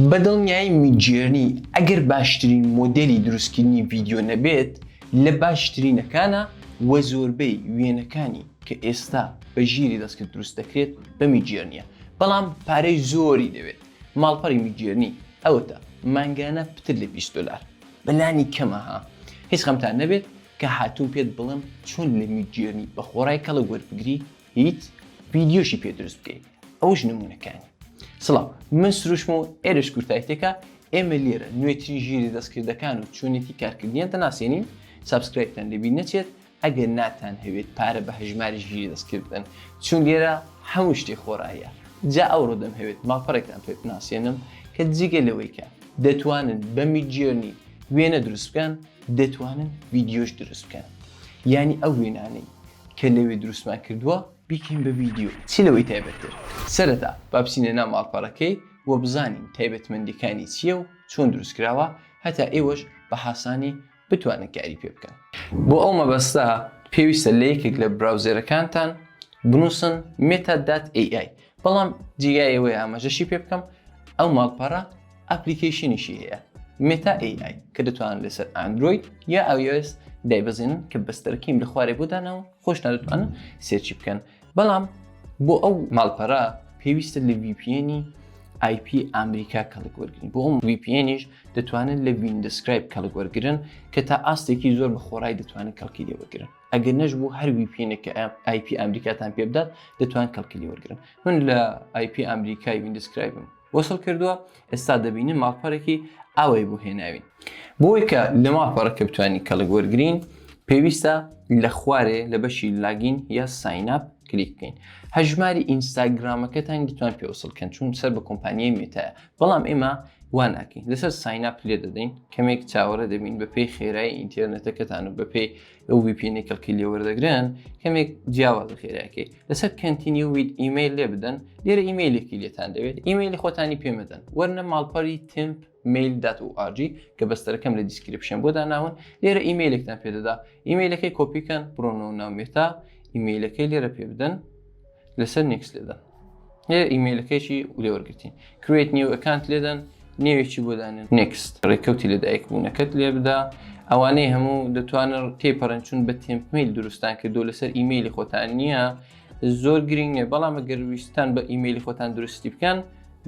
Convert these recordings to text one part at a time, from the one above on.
بە دڵنیایی میدجێرنی ئەگەر باشترین مۆدێلی دروستکردنی ڤیدیۆ نەبێت لە باشترینەکانە وە زۆربەی وێنەکانی کە ئێستا بە ژیری دەستکرد دروست دەکرێت بە میدجێرنیە بەڵام پارەی زۆری دەوێت ماڵپەڕی میدجێرنی ئەوەتا مانگانە پتر لە 20 دۆلار بەلانی کەمە ها هیچ خەمتان نەبێت کە هاتووم پێت بڵێم چۆن لە میدجێرنی بە خۆڕای کەڵک وەربگری هیچ ڤیدیۆشی پێ دروست بکەیت ئەوش نمونەکانی سڵاو من سروشم و ئێرش کورتایتێکە ئێمە لێرە نوێترین ژیری دەستکردەکان و چۆنێتی کارکردنیان دەناسێنین subscribe تان لەبیر نەچێت ئەگەر ناتان هەوێت پارە بە هەژماری ژیری دەستکرد بدەن چون لێرە هەموو شتێ خۆڕاییە جا ئەوڕۆ دەمهەوێت ماڵپەڕێکتان پێ بناسێنم کە جگە لەوەی کە دەتوانن بە میدجێرنی وێنە دروست بکەن دەتوانن ڤیدیۆش دروست بکەن یانی ئەو وێنانەی کە لەوێ دروستمان کردووە بیکەین بە ڤیدیۆ چی لەوەی تایبەتتر سەرەتا با بچینە ناو ماڵپەڕەکەی و بزانین تایبەتمەندیەکانی چییە و چۆن دروست کراوە هەتا ئێوەش بە هاسانی بتوانن کاری پێ بکەن. بۆ ئەو مەبەستە پێویستە لە یەکێک لە browser ەکانتان بنووسن meta.ai بەڵام جێگای ئەوەیە ئاماژەشی پێ بکەم ئەو ماڵپەڕە application یشی هەیە مێتا AI کە دەتوانن لەسەر ئەندرۆید یا iOS دایبەزێنن کە بەستەرەکەیم لە خوارێ بۆ داناوە خۆشتان دەتوانن search ی بکەن بەڵام بۆ ئەو ماڵپەڕە پێویستە لە VPN ی IP ئەمریکا کەڵک وەرگن بۆ ئەم VPN یش دەتوانن لە ویندسکرایب کەڵک وەرگن کە تا ئاستێکی زۆر بە خۆڕای دەتوانن کەڵکی لێ وەرگن ئەگەر نەش بوو هەر VPN ێک کە IP ئەمریکاتان پێ بدات دەتوان کەڵکی لێ وەرگن من لە IP ئەمریکای ویندسکرایبم وەسڵ کردووە ئێستا دەبینین ماڵپەڕێکی ئاوای بۆ هێناوین بۆی کە لە ماڵپەڕەکە بتوانین کەڵک وەرگین پێویستە لە خوارێ لە بەشی login یا sign up کلیک بکەین هەژماری ئینستاگرامەکەتان دەتوان پێوەسڵ کەن چون سەر بە کۆمپانیای مێتایە بەڵام ئێمە وا ناکەین لەسەر sign up لێ دەدەین کەمێک چاوەڕێ دەبین بەپێی خێرای ئینتەرنێتەکەتان و بەپێی ئەو VPN ی کەڵکی لێ وەردەگرن کەمێک جیاوازە خێراکەی لەسەر continue with email لێ بدەن لێرە ئیمەیلێکی لێتان دەوێت ئیمەیلی خۆتانی پێمەدەن وەرنە ماڵپەڕی temp mail dot org کە بەستەرەکەم لە description بۆ داناون لێرە ئیمەیلێکتان پێدەدا ئیمەیلەکەی کۆپیکەن بڕۆنەوە ناو مێتا ئیمەیلەکەی لێرە پێ بدەن لەسەر next لێدەن لێرە ئیمەیلەکەیشی لێ وەرگرتین create new account لێدەن نێوێکی بۆ دانێن next ڕێکەوتی لەدایک بوونەکەت لێ بدە ئەوانەی هەموو دەتوانن تێپەڕن چون بە temp mail دروستان کردو لەسەر ئیمەیلی خۆتان نییە زۆر گرنگ نییە بەڵام ئەگەر ویستان بە ئیمەیلی خۆتان دروستی بکەن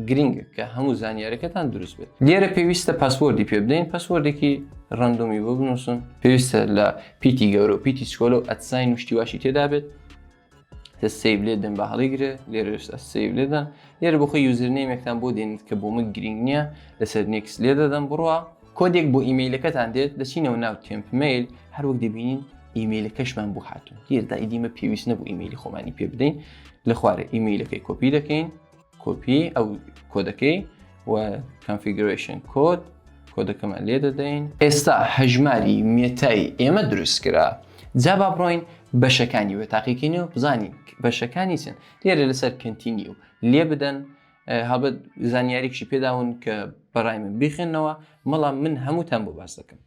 گرنگە کە هەموو زانیارەکەتان دروست بێت لێرە پێویستە password ی پێ بدەین password ێکی random ی بۆ بنووسن پێویستە لە پیتی گەورە و پیتی چکۆلە و at sign و شتی واشی تێدا بێت تە save لێ دەم بە هەڵیگرێ لێرەش save لێدەن لێرە بۆ خۆی username ێکتان بۆ دێنیت کە بۆ من گرنگ نییە لەسەر next لێ دەدەم بڕوا کۆدێک بۆ ئیمەیلەکەتان دێت دەچینەوە ناو temp mail هەروەک دەبینین ئیمەیلەکەشمان بۆ هاتوو لێردا ئیدیمە پێویست نەبوو ئیمەیلی خۆمانی پێ بدەین لە خوارێ ئیمەیلەکەی کۆپی دەکەین کۆپی ئەو کۆدەکەی و confirmation code کۆدەکەمان لێ دەدەین ئێستا هەژماری مێتای ئێمە دروست کرا جا با بڕۆین بەشەکانی وە تاقیکەین و بزانین بەشەکانی چن لێرە لەسەر continue لێ بدەن هەڵبەت زانیاریکشی پێداون کە بەڕای من بیخێنەوە بەڵام من هەمووتان بۆ باس دەکەم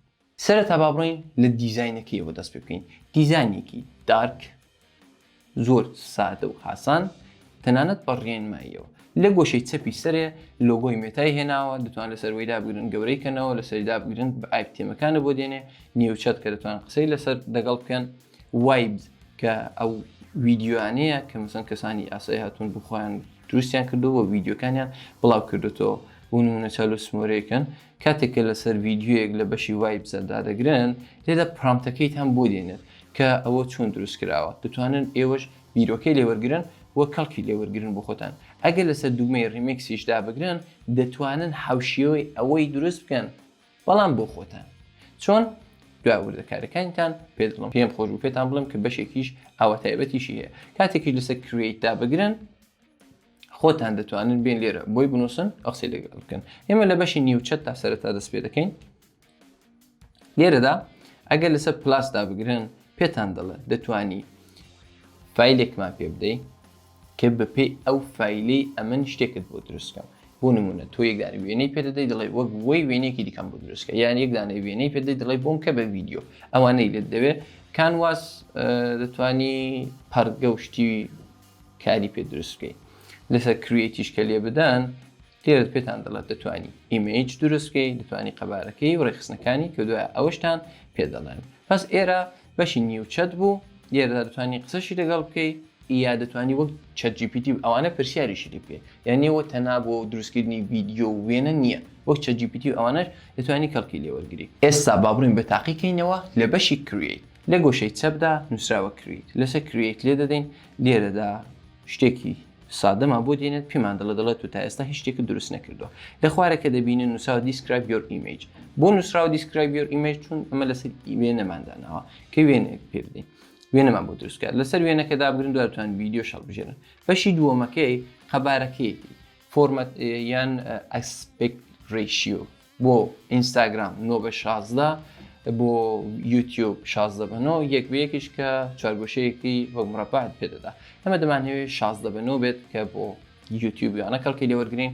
سەرەتا با بڕۆین لە دیزاینەکەیەوە دەست پێ بکەین دیزاینێکی dark زۆر سادە و هاسان تەنانەت بە ڕێنماییەوە لە گۆشەی چەپی سەرێ لۆگۆی مێتای هێناوە دەتوان لەسەر وەی دابگرن گەورەی کەنەوە لەسەری دابگرن بە ئایپ تێمەکانە بۆ دێنێ new chat کە دەتوان قسەی لەسەر دەگەڵ بکەن vibes کە ئەو ویدیۆیانەیە کە مەسەن کەسانی ئاسای هاتوون بۆ خۆیان دروستیان کردووە ویدیۆکانیان بڵاو کردوتەوە بۆ نمونە چالو سمۆرەیەکەن کاتێک کە لەسەر ڤیدیۆیەک لە بەشی vibes ە دادەگرن لێرە prompt ەکەیتان بۆ دێنێت کە ئەوە چۆن دروست کراوە دەتوانن ئێوەش بیرۆکەی لێوەرگرن و کەڵکی لێوەرگرن بۆ خۆتان ئەگەر لەسەر دوگمەی remix یش دابگرن دەتوانن هاوشێوەی ئەوەی دروست بکەن بەڵام بۆ خۆتان چۆن دوای وردەکارەکانتان پێ دڵم پێم خۆش بوو پێتان بڵێم کە بەشێکیش ئاوا تایبەتیشی هەیە کاتێکیش لەسەر create دابگرن خۆتان دەتوانن بێن لێرە بۆی بنووسن ئەو قسەی لەگەڵ بکەن ئێمە لە بەشی new chat تا سەرەتا دەست پێ دەکەین لێرەدا ئەگەر لەسەر plus دابگرن پێتان دەڵێ دەتوانی فایلێکمان پێ بدەیت کە بەپێی ئەو فایلەی ئەمن شتێکت بۆ دروستکەم بۆ نمونە تۆ یەکدانە وێنەی پێ دەدەی دەڵێ وەک وەی وێنەیەکی دیکەم بۆ دروستکە یان یەکدانە وێنەی پێ دەدەی دەڵێ بۆم کە بە ڤیدیۆ ئەوانەی لێت دەوێت canvas دەتوانی پەرگە و شتی کاری پێ دروست بکەیت لەسەر create یش کە لێ بدەن. لێرە پێتان دەڵێت دەتوانی image دروست بکەی دەتوانی قەبارەکەی و ڕێکخستنەکانی کە دوای ئەوەشتان پێ دەڵێن پس ئێرە بەشی new chat بوو لێرەدا دەتوانی قسەشی لەگەڵ بکەی یا دەتوانی وەک ChatGPT و ئەوانە پرسیاریشی لێ بکەی یعنی ئەوە تەنها بۆ دروستکردنی ڤیدیۆ و وێنە نییە وەک ChatGPT و ئەوانەش دەتوانی کەڵکی لێ وەرگری. ئێستا با بڕۆین بە تاقیکەینەوە لە بەشی create لە گۆشەی چەپدا نووسراوە create لەسەر create لێ دەدەین لێرەدا شتێکی سادەمان بۆ دێنێت پێمان دەڵێ دەڵێت تۆ تا ئێستا هیچ شتێکت دروست نەکردووە لە خوارە کە دەبینن نووسراوە describe your image بۆ نووسراوە describe your image چون ئەمە لەسەر وێنەمان داناوە کە وێنەیەک پێ بدەین وێنەمان بۆ دروست کات لەسەر وێنەکە دابگرن دواتوان ڤیدیۆ هەڵبژێرن بەشی دووەمەکەی قەبارەکەیەتی format یان aspect ratio بۆ ئینستاگرام 9 بە 16 بۆ یوتیوب 16 بە 9 یەک بە یەکیش کە چوارگۆشەیەکی وەک مربعت پێدەدا ئەمە دەمانهەوێت 16 بە 9 بێت کە بۆ یوتیوب یانە کەڵکی لێوەرگین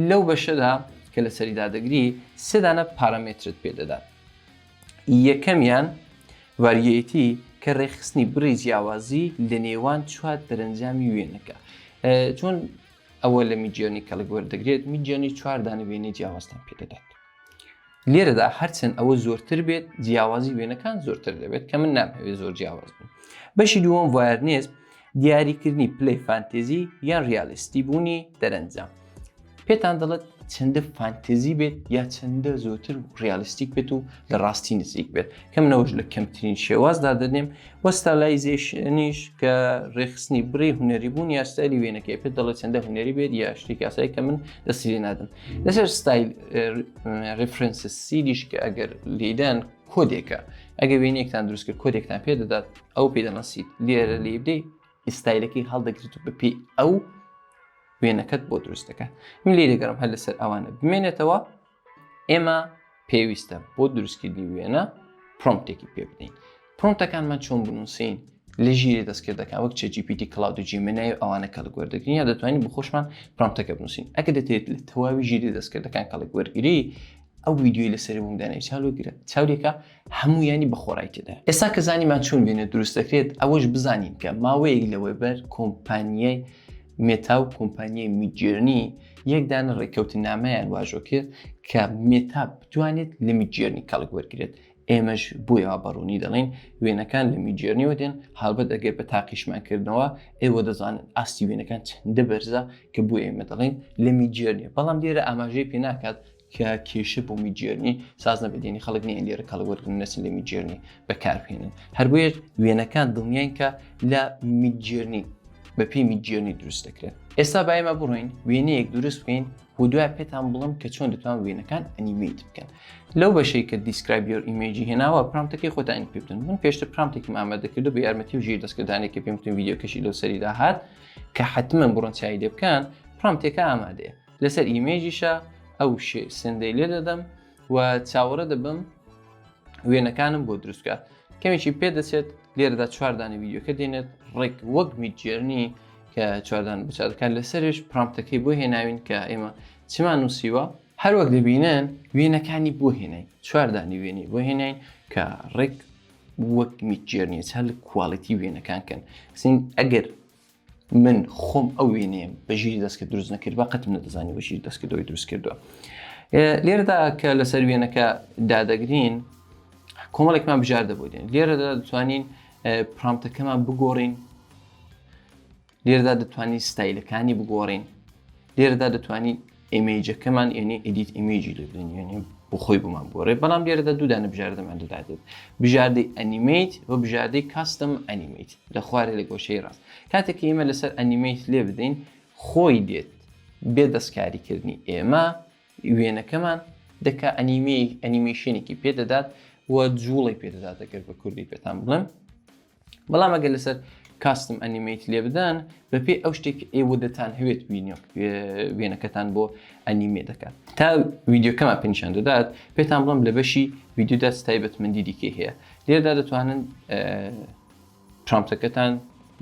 لەو بەشەدا کە لە سەریدا دەگری سێدانە parameter ت پێدەدات یەکەمیان variety کە ڕێکخستنی بڕی جیاوازی لە نێوان چوار دەرەنجامی وێنەکە چۆن ئەوە لە Midjourney کەڵک وەردەگرێت Midjourney چوار دانە وێنەی جیاوازتان پێدەدات لێرەدا هەرچەند ئەوە زۆرتر بێت جیاوازی وێنەکان زۆرتر دەبێت کە من نامەوێت زۆر جیاواز بن بەشی دووەم weirdness دیاریکردنی پلەی فانتزی یان ریالیستی بوونی دەرەنجام پێتان دەڵێت چەندە فانتزی بێت یا چەندە زۆرتر realistic بێت و لە ڕاستی نزیک بێت کە منەوەش لە کەمترین شێوازدا دەنێم وە stylization یش کە ڕێکخستنی بڕی هونەری بوون یا ستایلی وێنەکەی پێت دەڵێت چەندە هونەری بێت یا شتێکی ئاسایی کە من دەستی لێ نادەم لەسەر style reference seed یش کە ئەگەر لێدان کۆدێکە ئەگەر وێنەیەکتان دروست کرد کۆدێکتان پێ دەدات ئەو پێ دەڵێن seed لێرە لێ بدەیت ستایلەکەی هەڵدەگرێت و بەپێی ئەو وێنەکەت بۆ دروست دەکات من لێ دەگەڕم هەر لەسەر ئەوانە بمێنێتەوە ئێمە پێویستە بۆ دروستکردنی وێنە prompt ێکی پێ بدەین prompt ەکانمان چۆن بنووسین لە ژیری دەستکردەکان وەک ChatGPT Claude و Gemini و ئەوانە کەڵک وەردەگرین یا دەتوانین بۆ خۆشمان prompt ەکە بنووسین ئەگەر دەتێت لە تەواوی ژیری دەستکردەکان کەڵک وەرگری ئەو ویدیۆی لەسەر بووم دانای چاولێگرە چاولێکە هەموویانی بە خۆڕای تێدا ئێستا کە زانیمان چۆن وێنە دروست دەکرێت ئەوەش بزانین کە ماوەیەک لەوەبەر کۆمپانیای مێتا و کۆمپانیای Midjourney یەک دانە ڕێککەوتنامەیان واژۆ کرد کە مێتا بتوانێت لە Midjourney کەڵک وەرگێت ئێمەش بۆیەوە بەڕوونی دەڵێن وێنەکان لە Midjourney ەوە دێن هەڵبەت ئەگەر بە تاقیشمان کردنەوە ئێوە دەزانن ئاستی وێنەکان چەندە بەرزە کە بۆ ئێمە دەڵێن لە Midjourney بەڵام لێرە ئاماژەی پێ ناکات کە کێشە بۆ Midjourney ساز نەبێت یعنی خەڵک نییە لێرە کەڵک وەرگن نەچن لە Midjourney بەکاربهێنن هەر بۆیە وێنەکان دڵنیاین کە لە Midjourney بە پێی Midjourney دروست دەکرێن ئێستا با ئێمە بڕۆین وێنەیەک دروست بکەین و دوای پێتان بڵم کە چۆن دەتوان وێنەکان animate بکەن لەو بەشەی کە describe your image ی هێناوە prompt ەکەی خۆتان پێ بدەن من پێشتر prompt ێکیم ئامادە کردو بە یارمەتی و ژیر دەستکردانێک کە پێم وتن ڤیدیۆکەشی لەو سەریدا هات کە حتمما بڕۆن چای لێ بکەن prompt ێکە ئامادەیە لەسەر image یشە ئەو send ەی لێ دەدەم و چاوەڕێ دەبم وێنەکانم بۆ دروست بکات کەمێکی پێ دەچێت لێرەدا چواردانە ڤیدیۆکە دێنێت ڕێک وەک Midjourney کە چواردان بچاتەکان لەسەرش prompt ەکەی بۆ هێناوین کە ئێمە چمان نووسیوە هەروەک دەبینن وێنەکانی بۆ هێناین چواردانی وێنەی بۆ هێناین کە ڕێک وەک Midjourney چا لە quality وێنەکان کەن سین ئەگەر من خۆم ئەو وێنەیەم بە ژیری دەستکرد دروست نەکردبا قەتم نەدەزانی بە ژیری دەستکردەوەی دروست کردووە لێرەدا کە لەسەر وێنەکە دادەگرین کۆمەڵێکمان بژاردە بۆ دێن لێرەدا دەتوانین prompt ەکەمان بگۆڕین لێرەدا دەتوانین ستایلەکانی بگۆڕین لێرەدا دەتوانین image ەکەمان یعنی edit image ی لێ بدەین یعنی بۆ خۆی بۆمان بگۆڕێ بەڵام لێرەدا دوو دانە بژاردەمان دەداتێت بژاردەی animate و بژاردەی custom animate لە خوارێ لە گۆشەی ڕاست کاتێک کە ئێمە لەسەر animate لێ بدەین خۆی دێت بێ دەستکاریکردنی ئێمە وێنەکەمان دەکا ئەنیمێ ئەنیمەیشنێکی پێ دەدات و جوڵی پێ دەدات ئەگەر بە کوردی پێتان بڵێم بەڵام ئەگەر لەسەر custom animate لێ بدەن بەپێی ئەو شتێک ئێوە دەتان هەوێت وێنەکەتان بۆ ئەنیمێ دەکات تا ویددیوکەمان پێنیشان دەدات پێتان بڵم لە بەشی ویددیودا تایبەتمەندی دیکەی هەیە لێرەدا دەتوانن prompt ەکەتان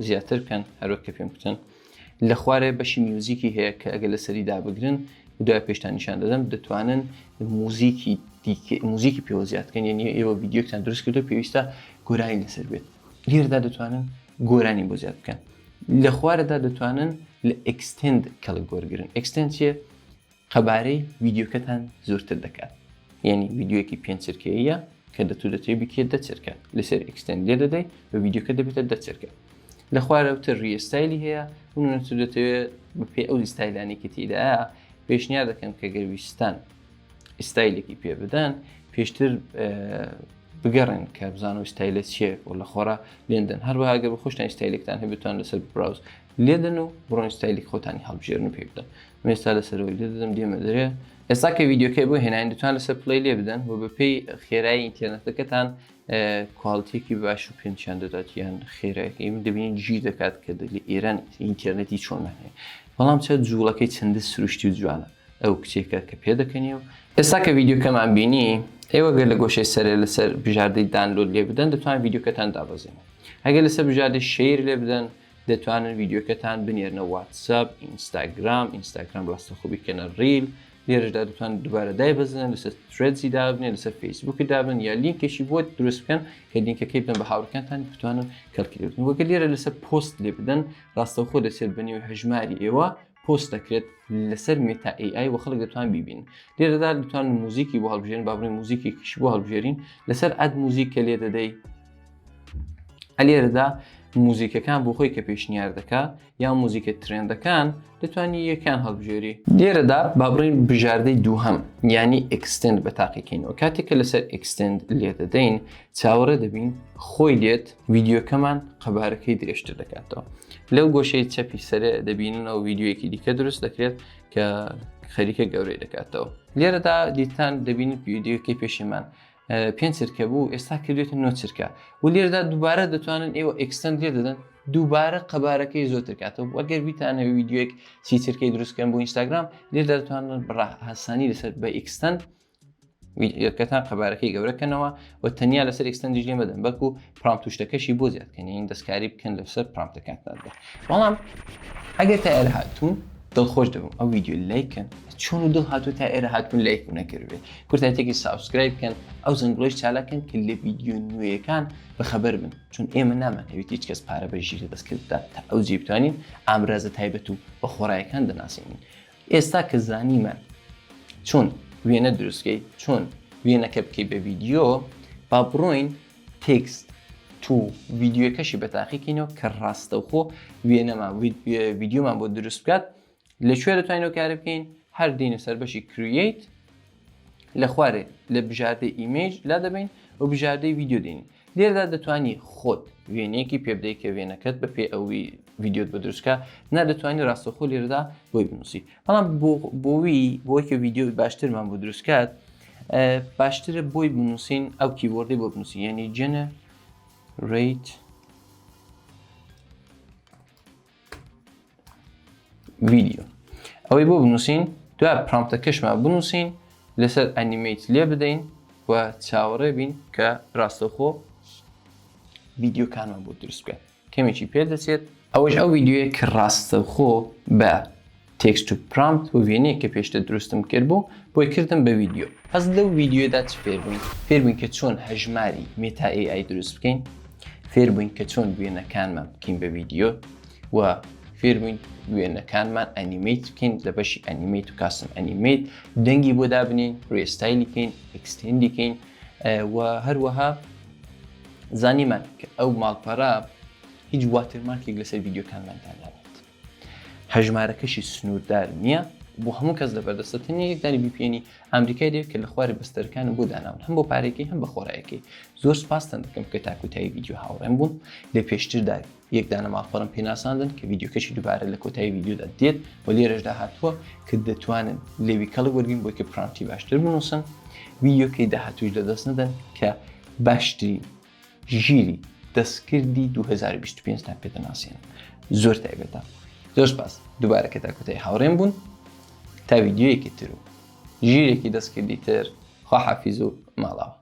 زیاتر بکەن هەروەک کە پێم بکەن لە خوارێ بەشی میوزیکی هەیە کە ئەگەر لەسەری دابگرن دوای پێشتان نیشان دەدەم دەتوانن موزیکی موزیکی پێوە زیاد بکەن یعنی ئێوە ڤیدیۆکتان دروست کردو پێویستە گۆرانی لەسەر بێت لێرەدا دەتوانن گۆرانی بۆ زیاد بکەن لە خوارەدا دەتوانن لە extend کەڵک وەرگرن extend چیە؟ قەبارەی ڤیدیۆکەتان زۆرتر دەکات یعنی ڤیدیۆیەکی پێنج چرکەیە کە دەتو دەتەوێت بکێت دە چرکە لەسەر extend لێ دەدەی بە ڤیدیۆکە دەبێتە دە چرکە لە خوارەوتر restyle ی هەیە تو دەتەوێت بەپێی ئەو style انی کە تێدایە پێشنیار دەکەم کە گەر ویستان style ێکی پێ بدەن پێشتر بگەڕێن کە بزانن style ە چییە و لە خۆرا لێندن هەروەها گەر بە خۆشتان style ێکتان هەبێتوان لەسەر browse لێدەن و بڕۆن style ی خۆتانی هەڵبژێرن و پێ بدەن من ئێستا لەسەرەوەی لێ دەدەم دێمە دەرێ ئێستا کە ڤیدیۆکەی بۆ هێناین دەتوان لەسەر play لێ بدەن و بەپێی خێرایی ئینتەرنێتەکەتان quality ێکی باش و پێنجیان دەدات یان خێرایەکەی من دەبینین ژیر دەکات کە لە ئێران ئینتەرنێتی چۆنمان هەیە بەڵام چە جوڵەکەی چەندە سروشتی و جوانە ئەو کچێکە کە پێدەکەنی و ئێستا کە ڤیدیۆکەمان بینی ئێوە گەر لە گۆشەی سەرێ لەسەر بژاردەی download لێ بدەن دەتوان ڤیدیۆکەتان دابەزێنن ئەگەر لەسەر بژاردەی share لێ بدەن دەتوانن ڤیدیۆکەتان بنێرنە واتساپ ئینستاگرام ئینستاگرام ڕاستەخۆ بیکەنە reel لێرەشدا دەتوان دووبارە دایبەزێنن لەسەر Threads ی دابنێن لەسەر فەیسبووکی دابن یا لینکێکی بۆ دروست بکەن کە لینکەکەی بدەن بە هاوڕەکانتان بتوانن کەڵکی لێ بکەن وەگەر لێرە لەسەر پۆست لێ بدەن ڕاستەوخۆ دەچێت بە نێو هەژماری ئێوە پۆست دەکرێت لەسەر مێتا AI و خەڵک دەتوان بیبین لێرەدا دەتوان موزیکی بۆ هەڵبژێن با بڵێن موزیکێکیش بۆ هەڵبژێرین لەسەر add music کە لێ دەدەی لێرەدا موزیکەکان بۆ خۆی کە پێشنیار دەکا یا موزیکە trend ەکان دەتوانی یەکان هەڵبژێری لێرەدا با بڕین بژاردەی دووهەم یانی extend بە تاقیکەینەوە کاتێک کە لەسەر extend لێ دەدەین چاوەڕێ دەبین خۆی دێت ڤیدیۆکەمان قەبارەکەی درێژتر دەکاتەوە لەو گۆشەی چەپی سەرێ دەبیننەوە ڤیدیۆیەکی دیکە دروست دەکرێت کە خەریکە گەورەی دەکاتەوە لێرەدا دیتان دەبینن ڤیدیۆکەی پێشیمان پێنج چرکە بوو ئێستا کردوێتە نۆ چرکە و لێرەدا دووبارە دەتوانن ئێوە extend لێ دەدەن دووبارە قەبارەکەی زۆرتر کاتەوە ئەگەر بیتانەوە ڤیدیۆیەک سی چرکەی دروستکەن بۆ ئینستاگرام لێرەدا دەتوانن بە ئاسانی لەسەر بە extend ڤیدیۆکەتان قەبارەکەی گەورەکەنەوە و تەنیا لەسەر extend یش لێ مەدەن بەڵکو prompt و شتەکەشی بۆ زیاد کەن یعنی دەستکاری بکەن لەسەر prompt ەکانتاندا بەڵام ئەگەر تا ئێرە هاتوون دڵخۆش دەبم ئەو ڤیدیۆ لایک کەن چۆن و دڵ هاتوو تا ئێرە هاتوون لایک و نەکردبێت کورتایتێکی subscribe بکەن ئەو زەنگوڵەش چالاکن کە لە ڤیدیۆ نوێیەکان بەخەبەر بن چون ئێمە نامانەوێت هیچ کەس پارە بە ژیری دەستکرد بدات تا ئەو جێ بتوانین ئامرازە تایبەت و بە خۆڕایەکان دەناسێنین ئێستا کە زانیمان چۆن وێنە دروستکەی چۆن وێنەکە بکەی بە ڤیدیۆ با بڕۆین text to ڤیدیۆکەشی بە تاقیکەینەوە کە ڕاستەوخۆ وێنەمان ڤیدیۆمان بۆ دروست بکات لە کوێ دەتوانین ئەو کارە بکەین هەر دێینە سەر بەشی create لە خوارێ لە بژاردەی image لا دەبین و بژاردەی ڤیدیۆ دێنین لێرەدا دەتوانی خۆت وێنەیەکی پێ بدەیت کە وێنەکەت بە پێ ئەوی ڤیدیۆت بە دروستکە نا دەتوانی ڕاستەخۆ لێرەدا بۆی بنووسی بەڵام بۆوی بۆی کە ڤیدیۆ باشترمان بۆ دروستکات باشترە بۆی بنووسین ئەو keyword ی بۆ بنووسین یعنی generate ڤیدیۆ ئەوەی بۆ بنووسین دو prompt ەکەشمان بنووسین لەسەر animate لێ بدەین و چاوەڕێ بین کە ڕاستەوخۆ ڤیدیۆکانمان بۆ دروست بکات کەمێکی پێ دەچێت ئەوەش ئەو ڤیدیۆیە کە ڕاستەوخۆ بە text و prompt و وێنەیە کە پێشتر دروستم کرد بوو بۆی کردم بە ڤیدیۆ پس لەو ڤیدیۆدا چ فێربووین فێربووین کە چۆن هەژماری مێتا AI دروست بکەین فێربووین کە چۆن وێنەکانمان بکەین بە ڤیدیۆ و فێربووین وێنەکانمان animate بکەین لە بەشی animate و custom animate دەنگی بۆ دابنین restyle ی کەین extend ی کەین و هەروەها زانیمان کە ئەو ماڵپەڕە هیچ watermark ێک لەسەر ڤیدیۆکانمان دانانێت هەژمارەکەشی سنووردار نییە بۆ هەموو کەس لەبەردەستە تەنیا یەک دانی VPN ی ئەمریکای دەوێت کە لە خوارێ بەستەرەکانم بۆ داناون هەم بۆ پارێکی هەم بە خۆڕایەکەی زۆر سپاستان دەکەم کە تا کۆتایی ڤیدیۆ هاوڕێم بوون لە پێشتردا یەک دانە ماڵپەڕم پێناساندن کە ڤیدیۆکەشی دووبارە لە کۆتایی ڤیدیۆدا دێت و لێرەشدا هاتووە کە دەتوانن لێوی کەڵک وەرگین بۆی کە prompt ی باشتر بنووسن ڤیدیۆکەی داهاتووش لەدەست نەدەن کە باشترین ژیری دەستکردی 2025 تان پێ دەناسێنم زۆر تایبەتە زۆر سپاس دووبارە کە تا کۆتایی هاوڕێم بوون تا ڤیدیۆیەکی تر و ژیرێکی دەستکردی تر خواحافیز و ماڵاوە.